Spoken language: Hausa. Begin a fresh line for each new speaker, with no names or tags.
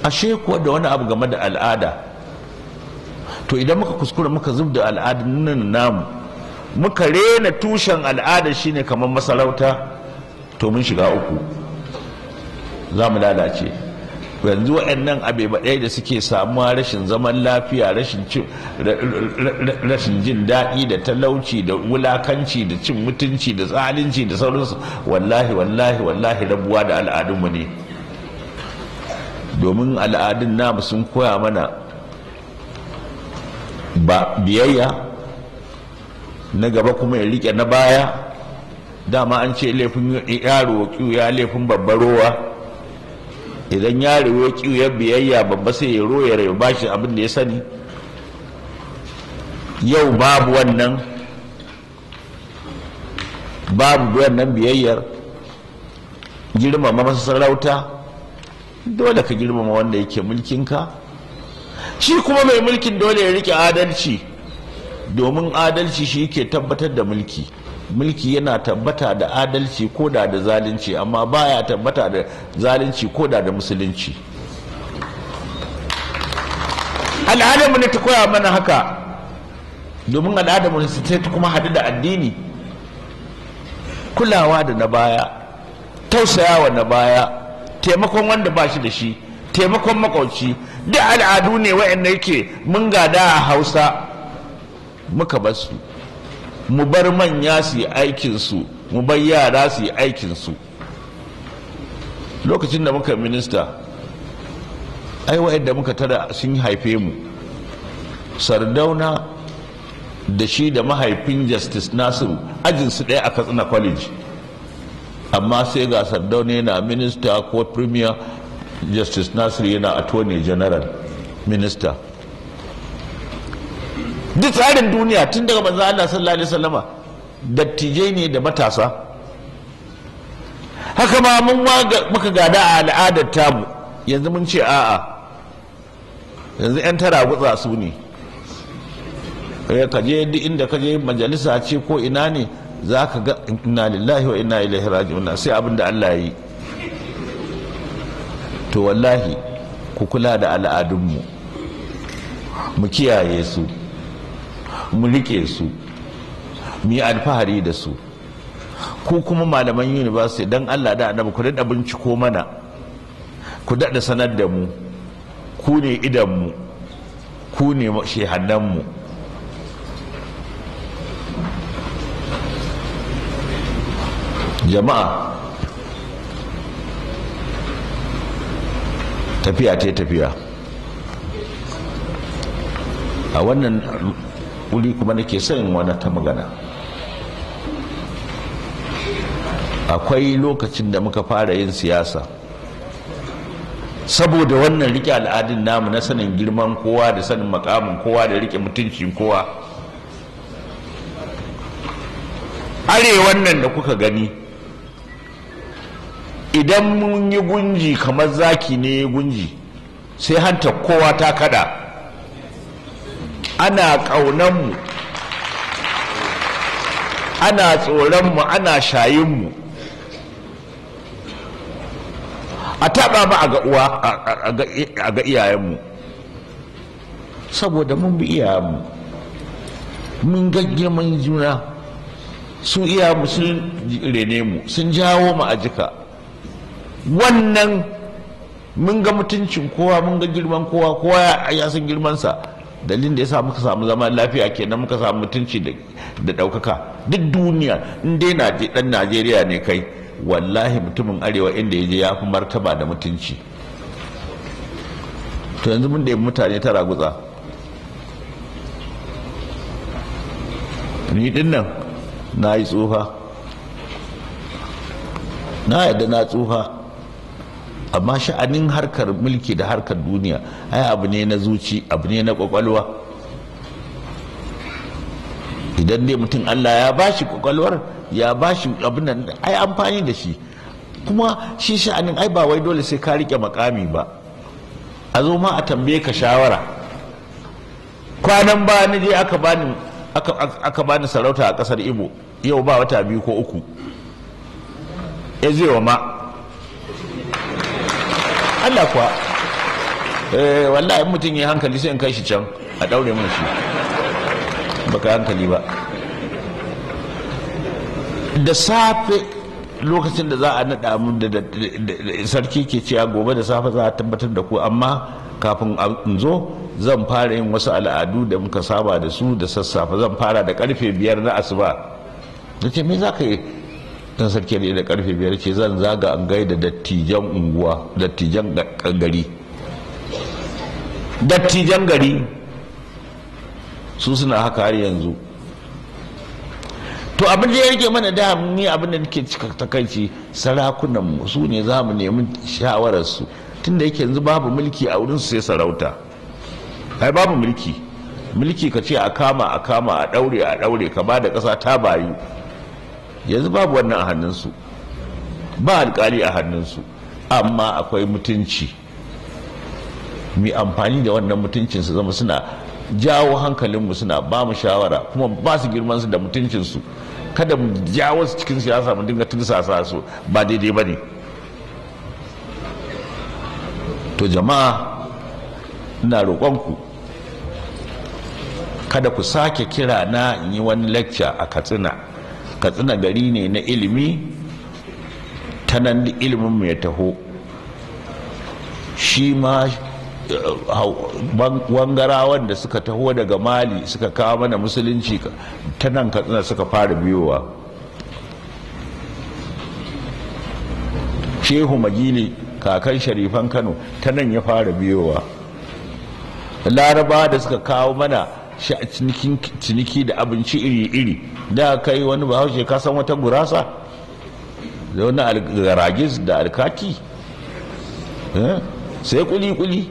Ashe kuwa da wani abu game da al'ada. To idan muka kuskura muka zub da al'adun nan namu, muka rena tushen al'ada shine kamar masarauta, to mun shiga uku, za mu lalace. Yanzu waɗannan abebaɗai da suke samuwa, rashin zaman lafiya, rashin jin daɗi da talauci da wulakanci da cin mutunci da zalunci da sauransu, wallahi wallahi wallahi rabuwa da al'adunmu ne. Domin al'adun namu sun koya mana ba biyayya, na gaba kuma ya rike na baya. Dama an ce laifin yaro ya laifin babbar rowa. Idan yaro ya kiwo ya biyayya, babba sai ya roya ya bashi abin da ya sani. Yau babu wannan, babu wannan biyayyar. Girmama masarauta, dole ka girmama wanda yake mulkinka. Shi kuma mai mulkin dole ya rike adalci, domin adalci shi ke tabbatar da mulki. Mulki yana tabbata da adalci ko da da zalunci, amma baya tabbata da zalunci ko da da musulunci. Al'adarmu ne ta koya mana haka, domin al'adarmu ne ta kuma haɗu da addini. Kulawa da na baya, tausayawa na baya, taimakon wanda ba shi da shi, taimakon makwauci, duk al'adu ne wa'anda yake mun gada a Hausa muka basu. Mu bar manya su yi aikinsu, mu bar yara su yi aikinsu. Lokacin da muka minista, ai wa'anda muka tara sun haife mu, Sardauna da shi da mahaifin Justice Nasiru ajinsu ɗaya a Katsina College. Amma sai ga Sardauna yana minista ko premier, Justice Nasiru yana attorney general minister. Duk tsarin duniya tun daga manzo Allah sallallahu alaihi wasallama dattijai ne da matasa. Haka ma mun muka gada a al'adar tamu. Yanzu mun ce a'a, yanzu yan tara gutsa su ne. Ka je duk inda ka je, majalisa ce ko ina ne, za ka ga inna lillahi wa inna ilaihi raji'un, sai abin da Allah yi. To wallahi ku kula da al'adunmu, mu kiyaye su, mu rike su, mu yi alfahari da su. Ku kuma malaman university, don Allah da annabi ku daɗa binciko mana, ku daɗa sanar da mu. Ku ne idanmu, ku ne shehannanmu. Jama'a, tafiya ta tafiya a wannan wuri. Kuma nake son wani ta magana. Akwai lokacin da muka fara yin siyasa, saboda wannan rike al'adun namu na sanin girman kowa da sanin makamin kowa da rike mutuncin kowa. Arewan nan da kuka gani, idan mun yi gunji kamar zaki ne gunji, sai hanta kowa ta kada. Ana ƙaunanmu, ana tsoronmu, ana shayinmu. A taɓa mu a ga uwa, a ga iyayenmu, saboda mun bi iyayenmu, mun ga girman juna. Su iyayenmu sun rene mu, sun jawo mu a jika. Wannan mun ga mutuncin kowa, mun ga girman kowa, kowa ya san girmansa. Dalilin da ya sa muka samu zaman lafiya kenan, muka samu mutunci da ɗaukaka duk duniya. In dai ɗan Najeriya ne kai, wallahi mutumin arewa inda ya je ya fi martaba da mutunci. To yanzu mun da mutane tara gutsa. Ni din nan na yi tsufa, na yadda na tsufa, amma sha'anin harkar mulki da harkar duniya ai abu ne na zuci, abu ne na kwakwalwa. Idan dai mutum Allah ya bashi kwakwalwar, ya bashi abin nan, ai amfani da shi. Kuma shi sha'anin ai ba wai dole sai ka rike makami ba. A zo ma a tambaye ka shawara. Kwanan ba ni je aka bani aka bani sarauta a kasar Igbo, yau ba wata 2 ko 3 ya zai wa ma Allah kuwa. Wallahi mutum ya hankali sai in kai shi can a daure mun shi, baka hankali ba. Da safe lokacin da za a naɗa mu da sarki ke cewa gobe da safe za a tabbatar da ku, amma kafin in zo zan fara yin wasu al'adu da muka saba da su da sassafe. Zan fara da karfe 5 na asuba. Na ce me za ka yi dan sarki da karfe 5? Ce zan zaga an gaida dattijan unguwa, dattijan gari. Dattijan gari su suna haka har yanzu. To abin da ya rike mana da ni, abin da nake cika takaici, sarakunan mu su ne za mu nemi shawarar su, tunda yake yanzu babu mulki a wurin su sai sarauta. Ai babu mulki, mulki ka ce a kama a kama, a daure a daure, ka ba da kasa ta bayu. Yanzu babu wannan a hannunsu, ba alkali a hannunsu, amma akwai mutunci. Mu amfani da wannan mutuncin su zama suna jawo hankalinmu, suna ba mu shawara, kuma ba su girman su da mutuncinsu. Kada mu jawo su cikin siyasa mu dinga tursasa su, ba daidai ba ne. To jama'a, ina roƙonku kada ku sake kira na in yi wani lecture a Katsina. Katsina gari ne na ilimi, ta nan ilimin mu ya taho. Shi ma Wangarawan da suka taho daga Mali suka kawo mana musulunci, ta nan Katsina suka fara biyowa. Shehu Magili, kakan Sharifan Kano, ta nan ya fara biyowa. Laraba da suka kawo mana ciniki da abinci iri-iri, da kai wani Bahaushe ka san wata gurasa da wani algaragis da alkaki, sai kuli-kuli.